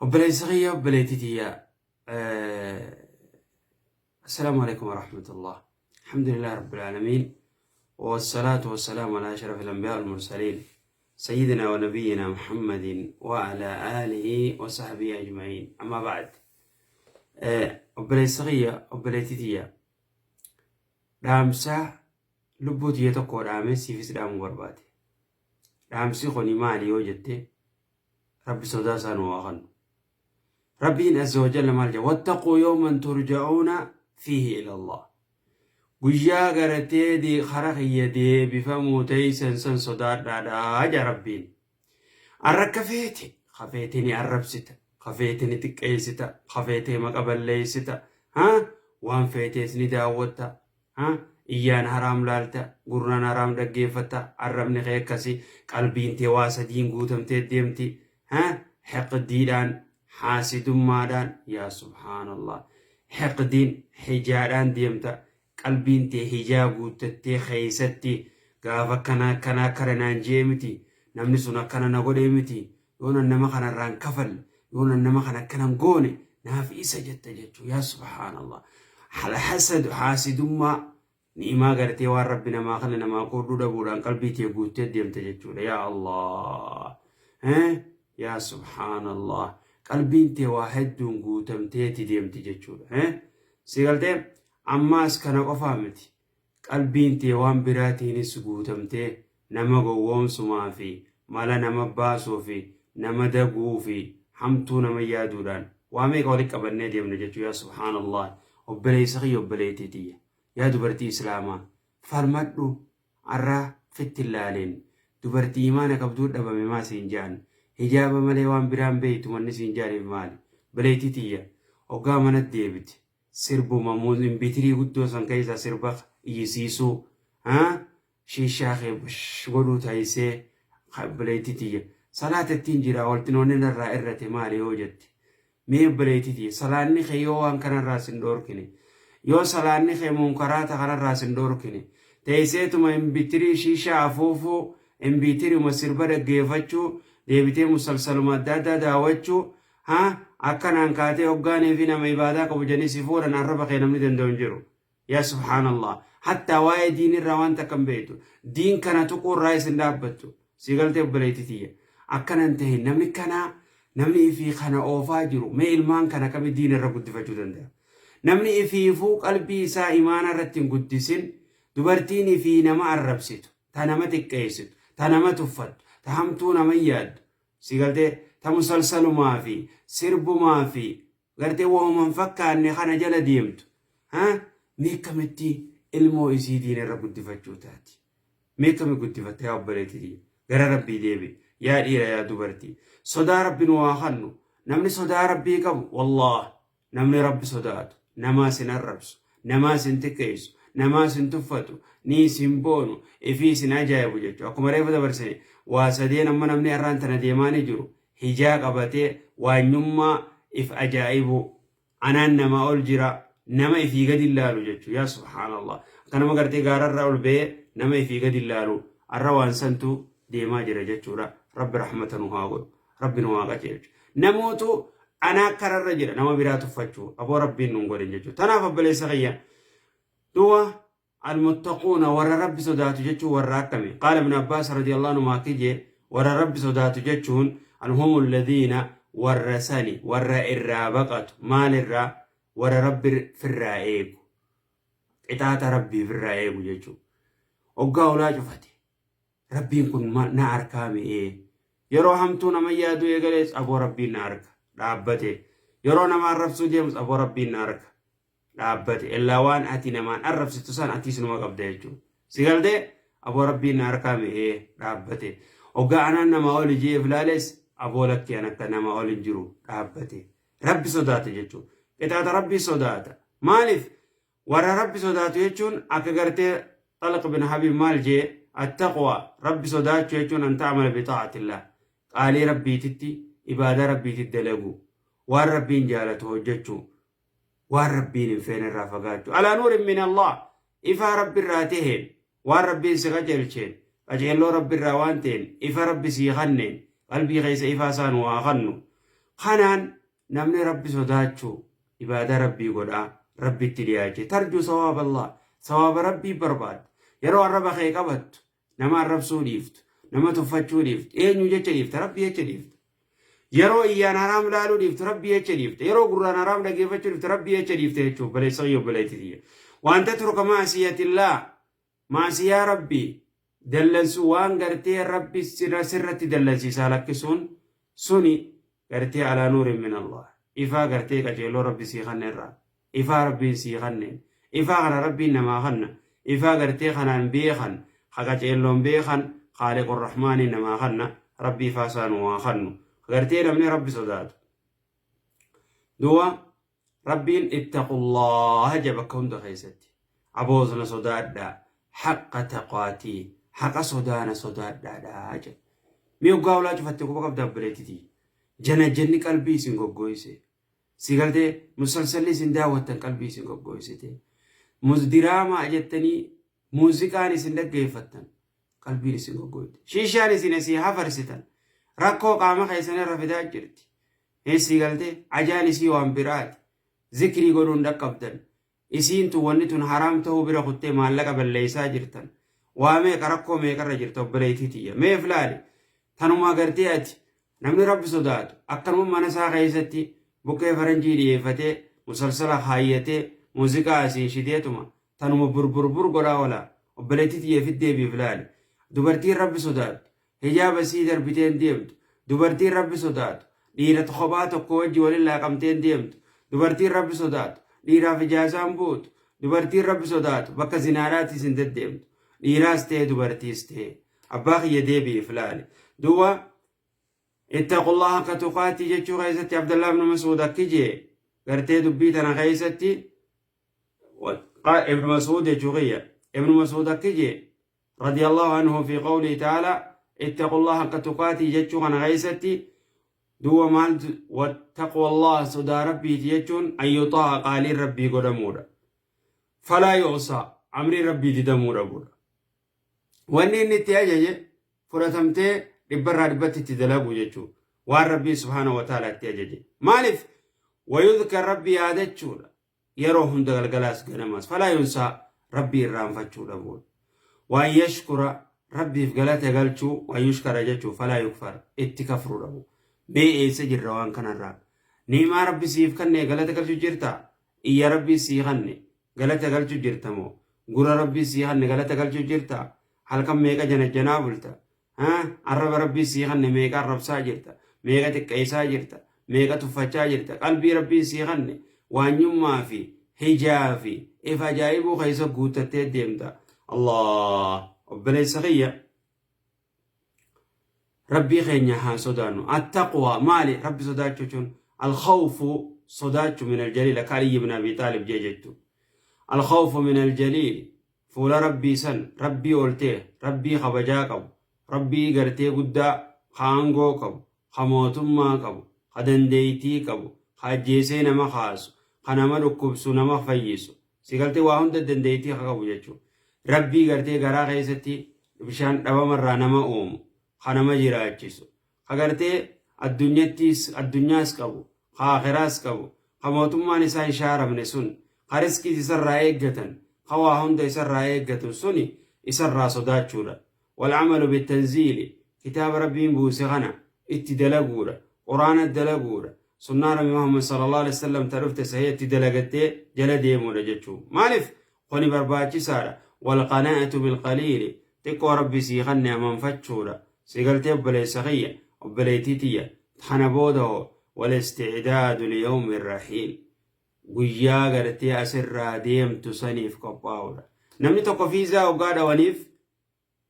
Obboleessa kiyya, obboleettii tiyya, assalaamu alaikum warahmatullah. Alhamdulillahi rabbil aalamiin, wassalaatu wassalaamu alaa ashrafil anbiyaa wal mursaliin, sayyidina wa nabiyyina Muhammadin wa alaa aalihi wa sahbihi ajma'iin. Amma ba'd, obboleessa kiyya, obboleettii tiyya, dhaamsa lubbuu tiyya tokko dhaame siifis dhaamuu barbaade. Dhaamsi kuni maali yoo jette, Rabbi sodaa isaa nu haa kennu. Rabbiin azza wa jalla maal jedha? Wattaquu yawman turja'uuna fiihi ila Allah. Guyyaa garatee kara kiyya deebifamuu teeysan san sodaadhaadha jedha Rabbiin. Arra akka feete, ka feete ni arrabsita, ka feete ni xiqqeessita, ka feete maqa balleessita, ha? Waan feetees ni daawwatta, Ha? Iyyaan haraam laalta, gurraan haraam dhaggeeffatta, arrabni kee akkasi, qalbiin tee waa sadiin guutamtee deemti. Ha? Hiqdiidhaan, haasidummaadhaan, yaa subhaanallah. Hiqdiin hijaadhaan deemta, qalbiin tee hijaa guuttattee keessatti gaafa akkana akkana akkana naan je'e miti, namni sun akkana na godhe miti, yoo nan nama kana irraan kafalle, yoo nan nama kana akkana hin goone naaf isa jetta jechuu. Yaa subhaanallah, hasad, haasidummaa, ni'imaa gartee waan Rabbi namaa kana namaa qooduu dhabuudhaan qalbii tee guuttee deemte jechuudha. Yaa Allah, yaa subhaanallah, qalbiin tee waa hedduun guutamteeti deemti jechuudha. Si galtee? Ammaas kana qofaa miti, qalbiin tee waan biraatiinis guutamtee nama gowwoomsumaa fi mala nama baasuu fi nama daguu fi hamtuu nama yaaduudhaan waa meeqa walitti qabannee deemna jechuu. Yaa subhaanallah, obboleessa kiyya, obboleettii tiyya, yaa dubartii islaamaa, falmadhu. Arra fitti hin laalin. Dubartii imaana qabduu dhabame maa siin ja'an? Hijaaba malee waan biraan beeytu wanni siin ja'aniif maali? Obboleettii tiyya, hoggaa mana deebite sirbuma imbitirii guddoo san keessaa sirba iyyisiisuu, shiishaa kee godhuu taayisee, obboleettii tiyya, salaata ittiin jira waltinoonni narraa irrate maali yoo jette, mee obboleettii tiyya, salaanni kee yoo waan kanarraa sin dhoorkine, yoo salaanni kee munkaraata kanarraa sin dhoorkine, teesseetuma imbitirii shiishaa afuufuu, imbitiriuma sirba dhaggeeffachuu, deebitee musalsaluma adda addaa daawwachuu, ha akkanaan kaatee hoggaanii fi nama ibaadaa qabu jedhanii si fuudhan, arraba kee namni danda'u hin jiru. Yaa subhaanallah, hattaa waa'ee diinirraa waan takka hin beektu, diin kana tuquu irraa isin dhaabbattu. Si galtee, obboleettii tiyya? Akkana hin tahin. Namni kanaa, namni ifii kana oofaa jiru, mee ilmaan kana kami diin irra guddifachuu danda'a? Namni ifiifuu qalbii isaa imaana irratti hin guddisin, dubartiin ifii nama arrabsitu, ta nama xiqqeessitu, ta nama tuffattu, ta hamtuu nama yaaddu, si galtee, ta musalsalumaa fi sirbumaa fi gartee wahuma hin fakkaanne kana jala deemtu, ha mee akkamitti ilmoo isii diina irra guddifachuu taati? Mee akkami guddifatta? Yaa obboleettii tiyya, gara Rabbii deebi. Yaa dhiira, yaa dubartii, sodaa Rabbi nu haa kannu. Namni sodaa Rabbii qabu, wallaah, namni Rabbi sodaatu namaas hin arrabsu, namaas hin xiqqeessu, namaas hin tuffatu, niis hin boonu, ifiis hin ajaa'ibu jechuudha. Akkuma reefu dabarsine, waa sadeen amma namni arraan tana deemaa ni jiru. Hijaa qabatee waanyummaa if ajaa'ibuu, anaan namaa ol jira, nama ifii gadi ilaalu jechuudha. Yaa subhaanallah, akka nama gartee gaararraa ol ba'ee nama ifii gadi ilaalu, arra waan santu deemaa jira jechuudha. Rabbi rahmata nu haa godhu. Rabbi nu haa qajeelchu. Namootu anaa kararra jira nama biraa tuffachuu, aboo Rabbiin nun godhin jechuudha. Tanaaf obboleessa kiyya, du'a almuttaquuna, warra Rabbi sodaatu jechuun warra akkami? Qaala Ibn Abbaas radiyallahu anhu akki jee: warra Rabbi sodaatu jechuun alhumu alladhiina, warra sani, warra irraa baqatu. Maalirraa? Warra Rabbi firraa eegu, qixaaxa Rabbii firraa eegu jechuudha. Hoggaa ulaa cufate, Rabbiin kun na arkaa mi'ee? Yeroo hamtuu nama yaaduu eegalees, aboo Rabbiin na arka, dhaabbate. Yeroo nama arrabsuu deemus, aboo Rabbiin na arka, dhaabbate. Illaa waan ati namaan arrabsitu san atiis numa qabda jechuudha. Si galtee? Aboo Rabbiin na arkaa mi'ee, dhaabbate. Hoggaa anaan namaa oli je'eef laales, aboo lakkii, an akka namaa ol hin jiru, dhaabbate. Rabbi sodaata jechuudha. Qixaaxa Rabbii sodaata. Maaliif? Warra Rabbi sodaatu jechuun akka gartee Xalq bin Habib maal jee? Attaqwa, Rabbi sodaachuu jechuun an ta'amala bi xaa'atillah, qaalii Rabbiititti, ibaadaa Rabbiititti dalaguu, waan Rabbiin jaalatu hojjechuu, waan Rabbiin hin feene irraa fagaachuu, alaa nuurin min Allah, ifaa Rabbi irraa taheen, waan Rabbiin si qajeelcheen, qajeelloo Rabbi irraa waan ta'een, ifa Rabbi sii kanneen, qalbii keessa ifaa isaa nu haa kannu. Kanaan namni Rabbi sodaachuu ibaadaa Rabbii godhaa Rabbitti dhiyaachee tarjuu sawaaba Allah sawaaba Rabbii barbaadda. Yeroo arraba kee qabattu nama arrabsuu dhiiftu, nama tuffachuu dhiiftu, eenyu jecha dhiifta, Rabbii jecha dhiifta. Yeroo iyyaan haraam laaluu dhiiftu Rabbii jecha dhiifta. Yeroo gurraan haraam dhageeffachuu dhiiftu Rabbii jecha dhiifta jechuudha. Obboleessa kiyya obboleettii tiyya. Wanta turka maasiyatillaa maasiyaa Rabbii dallansuu waan gartee Rabbi sirratti dallansiisaa lakkisuun suni gartee alaa nuurin min Allah. Ifaa gartee qajeeloo Rabbi sii kanne irraa. Ifaa Rabbiin sii kanneen. Ifaa kana Rabbiin namaa kanna. Ifaa gartee kanaan beekan, ka qaceelloon beekan, Khaaliqur Rahmaaniin namaa kanna. Rabbi ifaa isaa nuu haa kannu. Gartee namni Rabbi sodaatu. Duuba Rabbiin ittaqullaha jedha bakka hunda keessatti. Aboos na sodaadhaa. Haqqa taqaatii. Haqa sodaa na sodaadhaadha jedha. Mee hoggaa hulaa cufatte quba qabda obboleettitii. Janajjanni qalbii isin goggooyse. Si galtee musalsalli isin daawwattan qalbii isin goggooysite. Diraamaa jettanii muuziqaan isin dhaggeeffattan qalbiin isin goggooyte. Shiishaan isin asii hafarsitan rakkoo qaama keessan irra fidaa jirti. Si galtee ajaan isii waan biraati. Zikrii godhuun dhaqqabdan. Isiin tun wanni tun haraam ta'uu bira kuttee maallaqa balleessaa jirtan. Waa meeqa rakkoo meeqarra jirta obboleettii tiyya. Meef laali. Tanuma agartee ati namni rabbi sodaatu akkanuma mana isaa keessatti buqqee faranjii dhiyeeffatee musalsala kaayyatee muuziqaa asiin shideetuma tanuma burburbur godhaa oola. Obboleettii tiyya ofitti deebiif laali. Dubartiin rabbi sodaattu Hijaaba isii darbitee hin deemtu. Dubartiin Rabbi sodaatu, dhiira kophaa tokko wajji walin laaqamtee hin deemtu. Dubartiin Rabbi sodaatu, dhiiraaf ijaazaa hin buutu. Dubartiin Rabbi sodaatu, bakka zinaadhaatiis hin deddeemtu. Dhiiraas ta'e dubartiis ta'e. Abbaa kiyya deebi'iif laali. Duuba ittaqullaha haqqa tuqaatii jechuu keessatti Abdallah ibn Mas'uud akki jee gartee dubbii tana keessatti Ibn Mas'uud jechuu kiyya. Ibn Mas'uud akki jee radiyallahu anhu fi qawlii ta'ala ittaqullaha haqqa tuqaatii jechuu kana keessatti duuba maal wattaqwallaha sodaa rabbiiti jechuun an yuxaa'a qaaliin rabbii godhamuudha. Falaa yu'saa amriin rabbii didamuu dhabuudha. Wanni inni itti ajaje fudhatamtee dhibbarraa dhibbatti itti dalaguu jechuudha. Waan rabbiin subhaanahu wa ta'ala itti ajaje. Maaliif? Wayudhkar rabbi yaadachuudha. Yeroo hunda galgalaas ganamaas falaa yunsaa Rabbii irraanfachuu dhabuudha. Waan yashkura Rabbiif galata galchuu waan yushkara jechuu falaa yukfar itti kafruu dhabu. Mee eessa jirra waan kanarraa? Ni'imaa Rabbi siif kanne galata galchuu jirtaa? Iyya Rabbii sii kanne galata galchuu jirta moo? Gura Rabbii sii kanne galata galchuu jirtaa? Halkan meeqa janajjanaa bulta? Arraba Rabbii sii kanne meeqa arrabsaa jirta? Meeqa xiqqeessaa jirta? Meeqa tuffachaa jirta? Qalbii Rabbiin sii kanne waanyummaa fi hijaa fi if ajaa'ibuu keessa guuttattee deemta. Allah! Obboleessa kiyya Rabbii keenya haa sodaannu. Attaqwaa maali? Rabbi sodaachuu jechuun alkhawfu sodaachuu min aljaliil akka Aliyyi ibn Abi Xaalib jee jettu. Alkhawfu min aljaliil Fuula Rabbii san, Rabbii ol ta'e, Rabbii kabajaa qabu, Rabbii gartee guddaa, ka aangoo qabu, ka mootummaa qabu, ka dandeeytii qabu, ka ajjeesee nama kaasu, ka nama dhukkubsu nama fayyisu. Si galtee waa hunda dandeeytii ka qabu jechuudha. Rabbii gartee garaa keessatti bishaan dhabamarraa nama uumu, ka nama jiraachisu, ka gartee addunyattiis addunyaas qabu, ka aakhiraas qabu, ka mootummaan isaa hin shaaramne sun, ka riskiis isarraa eeggatan, ka waa hunda isarraa eeggatu suni isarraa sodaachuudha. Wal'amalu bittanziili kitaaba Rabbiin buuse kana itti dalaguudha, Qur'aana dalaguudha, sunnaa Nabi Muhammad sallallahu alaihi wasallam ta dhufte sahih itti dalagattee jala deemuudha jechuu. Maaliif? Kuni barbaachisaadha. Walqanaa'atu bilqaliili xiqqoo Rabbi sii kanne amanfachuudha. Si galtee obboleessa kiyya, obboleettii tiyya, kana booda hoo wal-isticdaadu liyawmi rahiil. Guyyaa gartee asirraa deemtu saniif qophaa'uudha. Namni tokko fiizaa hoggaa dhawaniif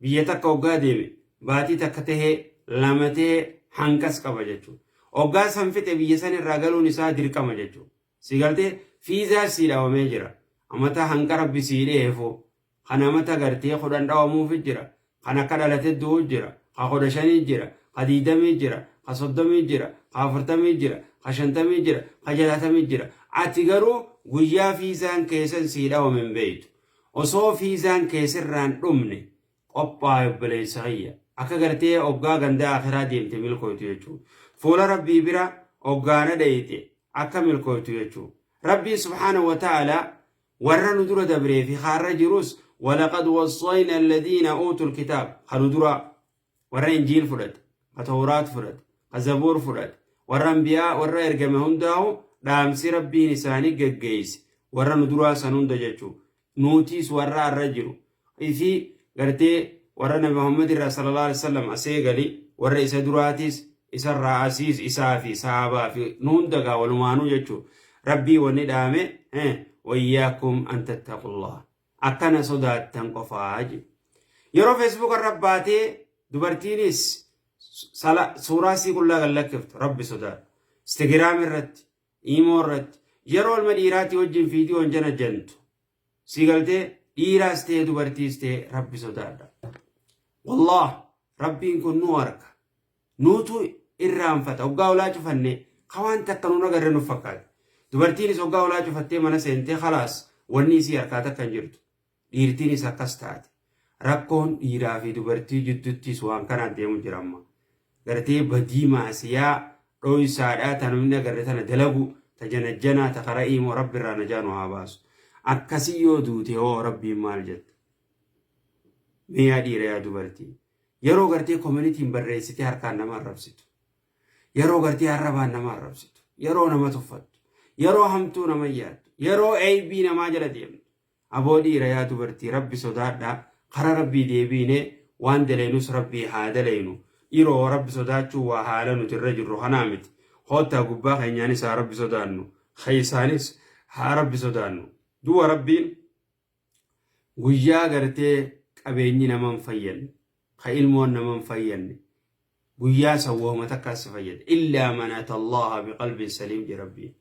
biyya takka hoggaa deeme baatii takka tahee lama tahee hanqas qaba jechuudha. Hoggaa san fixe biyya san irraa galuun isaa dirqama jechuudha. Si galtee fiizaa sii dhawamee jira. Amata hanqa rabbi sii dheefu kan amata gartee 10 dhawamuufi jira. Kan akka dhalate du'u jira. Ka 15 jira. Ka 20 jira. Ka 30 jira. Ka 40 jira. Ka 50 jira. Ka 60 jira. Ati garuu guyyaa fiizaan keessan sii dhawame hin beektu. Osoo fiizaan kee sirraa hin dhumne qophaa'i obboleessa kiyya. Akka gartee oggaa ganda aakhiraa deemte milkooytu jechuudha. Fuula Rabbii bira hoggaana dhayxe akka milkooytu jechuu. Rabbiin subhaanahu wa ta'aalaa warra nu dura dabree fi kaarra jirus walaqad wassayna alladhiina uutul kitaab ka nu duraa warra injiil fudhate, ka tawraat fudhate, ka zabuur fudhate, warra anbiyaa warra ergame hundaahu dhaamsi Rabbiin isaanii geggeeyse warra nu duraa san hunda jechuu. Nuutiis warra arra jiru fi gartee warra Nabi Muhammad irraa sallallahu alaihi wasallam as eegali warra isa duraatiis isarraa asiis isaa fi sahaabaa fi nu hunda gaa walumaanuu jechuu. Rabbii wanni dhaame wayyaakum an tattaqullah akkana sodaattan qofaa jedhe. Yeroo Facebook irra baatee dubartiinis suuraa sii qullaa gad lakkiftu Rabbi sodaadhu. Instagram irratti, Imo irratti yeroo ilma dhiiraatii wajjin viidiyoon jana jantu sii galtee dhiiraas ta'ee dubartiis ta'ee Rabbi sodaadha. Wallaah Rabbiin kun nu harka. Nuutu irraanfata. Hoggaa ulaa cufanne ka waan takka nuun agarre nu fakkaata. Dubartiinis hoggaa ulaa cufattee mana seentee khalaas wanni isii harkaa takka hin jirtu. Dhiirtiinis akkas taate. Rakkoon dhiiraa fi dubartii jidduttis waan kanaan deemu jira amma. Gartee badii maasiyaa dhoysaadhaa ta namni agarre tana dalagu ta janajjanaa ta karaa imoo Rabbi irraa najaa nu haa baasu. Akkasii yoo duute hoo Rabbiin maal jetta? Mee yaa dhiira yaa dubartii. Yeroo gartee kominitiin barreessitee harkaan nama arrabsitu. Yeroo gartee arrabaan nama arrabsitu. Yeroo nama tuffattu. Yeroo hamtuu nama yaaddu. Yeroo eeybii namaa jala deemtu. Aboo dhiira yaa dubartii Rabbi sodaadhaa kara Rabbii deebiine waan daleynus Rabbii haa daleynu. Dhiroo Rabbi sodaachuu waa haala nuti irra jirru kanaa miti. Koottaa gubbaa keenyaanis haa Rabbi sodaannu. Keessaanis haa Rabbi sodaannu. Du'a Rabbiin guyyaa gartee qabeenyi nama hin fayyanne, ka ilmoon nama hin fayyanne, guyyaa san wahuma takkaa si fayyada. Illaa man ata Allaha biqalbin saliim jedhe Rabbiin.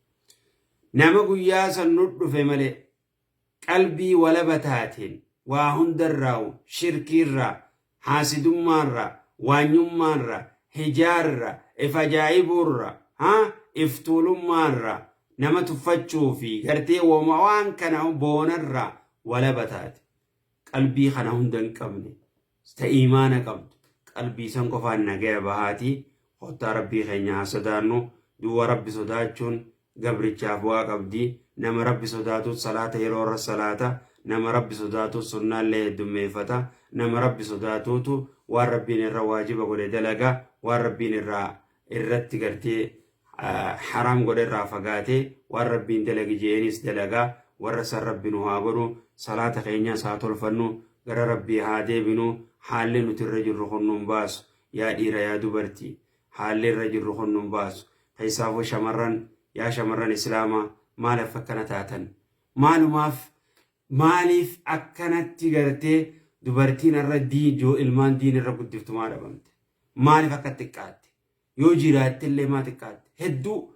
Nama guyyaa san nu dhufe malee qalbii walaba taateen waa hundarraawu shirkiirraa, haasidummaarraa, waanyummaarraa, hijaarraa, if ajaa'ibuurraa, ha if tuulummaarraa, nama tuffachuu fi gartee woma waan kana boonarraa walaba taate. Qalbii kana hunda hin qabne ta iimaana qabdu qalbii san qofaan nagaya bahaatii kottaa Rabbii keenya haa sodaannu. Duuba Rabbi sodaachuun gabrichaaf bu'aa qabdi. Nama Rabbi sodaatut salaata yeroo irra salaata. Nama Rabbi sodaatut sunnaallee heddummeeffata. Nama Rabbi sodaatuutu waan Rabbiin irra waajiba godhe dalaga. Waan Rabbiin irraa irratti gartee haraam godhe irraa fagaatee waan Rabbiin dalagi je'eenis dalaga. Warra san Rabbi nu haa godhu. Salaata keenyas haa tolfannu. Gara Rabbii haa deebinu. Haalli nuti irra jirru kun nun baasu. Yaa dhiira yaa dubartii. Haalli irra jirru kun nun baasu. Keessaafuu shamarran, yaa shamarran Islaamaa maaliif akkana taatan? Maalumaaf maaliif akkanatti gartee dubartiin irra diin joo ilmaan diin irra guddiftu maa dhabamte? Maaliif akka xiqqaatte? Yoo jiraatte illee maa xiqqaatte? Hedduu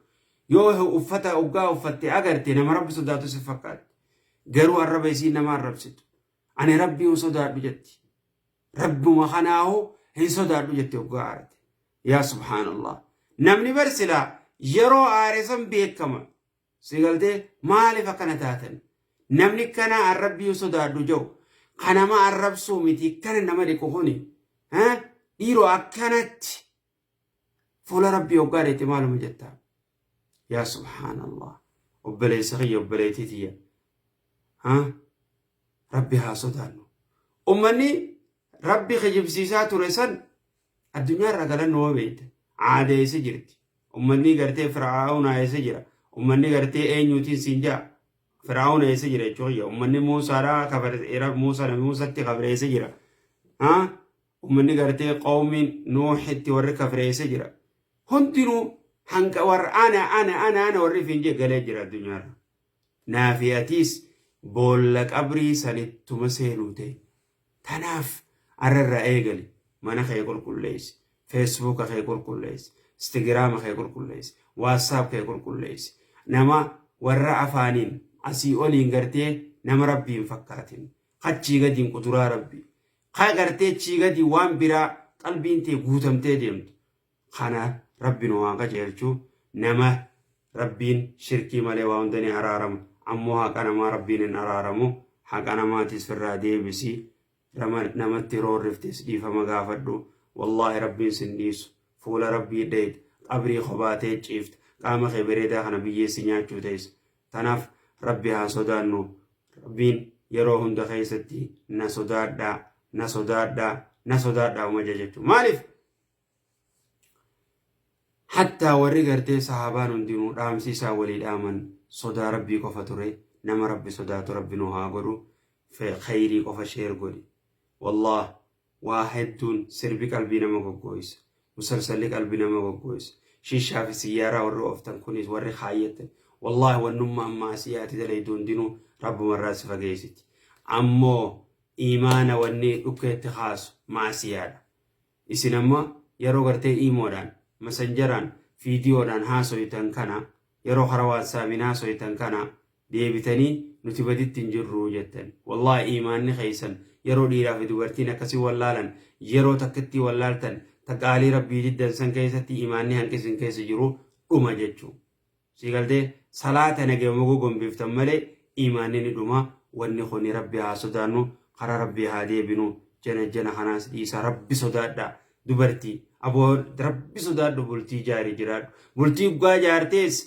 yoo uffata oggaa uffatte agarte nama Rabbi sodaatu si fakkaatti. Garuu arraba isiin nama arrabsitu. Ani Rabbii hin sodaadhu jetti. Rabbuma kanaahu hin sodaadhu jette hoggaa aarte. Yaa subhaanallah. Namni bar silaa yeroo aare san beekama. Si galtee maaliif akkana taatan? Namni kana arrabbii hin sodaadhu jedhu kan nama arrabsuu miti kana nama dhiqu kuni. Dhiiroo akkanatti fuula Rabbii hoggaa dheetti maaluma jettaa? Yaa subhaanallah. Obboleessa kiyya obboleettii tiyya. Rabbi haa sodaannu. Ummanni Rabbi kijibsiisaa ture san addunyaa irraa galan numa beekta. Aada eessa jirti? Ummanni gartee Fir'aawna eessa jira? Ummanni gartee eenyuutiin siin ja'a? Fir'aawna eessa jira jechuu kiyya? Ummanni Muusaadhaa kafare Muusaa nabi Muusatti kafare eessa jira? Haa? Ummanni gartee qawmiin Nuuhitti warri kafare eessa jira? Hundinuu hanga warra ana ana ana ana warri fiin jee galee jira addunyaarra. Naafi atiis boolla qabrii sanittuma seenuu teenya. Tanaaf arra irraa eegali mana kee qulqulleessi, feesbuuka kee qulqulleessi, instagiraama kee qulqulleessi, waatsaap kee qulqulleessi. Nama warra afaaniin asii oliin gartee nama Rabbii hin fakkaatin. Kachii gadiin quduraa Rabbii. Ka gartee chii gadii waan biraa qalbiin tee guutamtee deemtu. Kana Rabbi nu haa qajeelchu. Nama Rabbiin shirkii malee waa hunda ni araarama. Ammoo haqa namaa Rabbiin hin araaramu. Haqa namaatis firraa deebisi. Namatti roorriftes dhiifama gaafadhu. Wallaahi Rabbiin sin dhiisu. Fuula Rabbii dhayxa. Qabrii kophaa tee ciifta. Qaama kee bareedaa kana biyyeessi nyaachuu teessa. Tanaaf Rabbi haa sodaannu. Rabbiin yeroo hunda keessatti na sodaadhaa, na sodaadhaa, na sodaadhaa uma jechuudha. Maaliif? Hattaa warri gartee sahaabaan hundinuu dhaamsi isaa walii dhaaman sodaa Rabbii qofa ture. Nama Rabbi sodaatu Rabbi nu haa godhu. Khayrii qofa share godhi. Wallaah waa hedduun sirbi qalbii nama goggooysa. Musalsalli qalbii nama goggooysa. Shiishaa fi siyyaaraa warri ooftan kunis warri kaayyattan. Wallaahi wannummaa ammaa asii ati dalaydu hundinuu Rabbumarraa si fageessiti. Ammoo iimaana wanni dhukkeetti kaasu maasiyaadha. Isin amma yeroo gartee iimoodhaan, masanjaraan, fiidiyoodhaan haasoytan kana, yeroo karaa waatsaabiin haasoytan kana deebitanii nuti baditti hin jirru jettan. Wallaahi iimaanni keessan yeroo dhiiraa fi dubartiin akkasii wallaalan, yeroo takkittii wallaaltan, ta qaalii Rabbii diddan san keessatti iimaanni hanqi isin keessa jiru dhuma jechuu. Sii galtee salaata nagayuma gogombiftan malee iimaanni ni dhuma. Wanni kuni Rabbi haa sodaannu, karaa Rabbii haa deebinu, jana jana kanaas dhiisaa, Rabbi sodaadhaa. Dubartii aboo Rabbi sodaadhu, bultii jaari jiraadhu. Bultii uggaa jaartees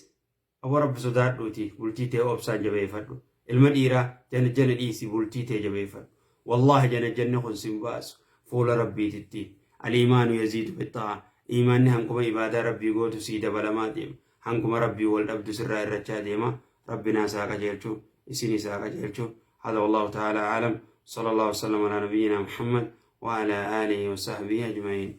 aboo Rabbi sodaadhuuti bultii tee obsaan jabeeffadhu. Ilma dhiiraa jana jana dhiisi, bultii tee jabeeffadhu. Wallaahi jana janni kun sin baasu fuula Rabbiititti. Al-iimaanu yaziidu bixxaa'a. Iimaanni hanquma ibaadaa Rabbii gootu sii dabalamaa deema. Hanguma Rabbii wal dhabdu sirraa irrachaa deema. Rabbi naas haa qajeelchu, isinis haa qajeelchu. Hada wallahu ta'ala a'lam. Sallallahu wasallam ala nabiyyina Muhammad wa ala alihi wa sahbihi ajma'in.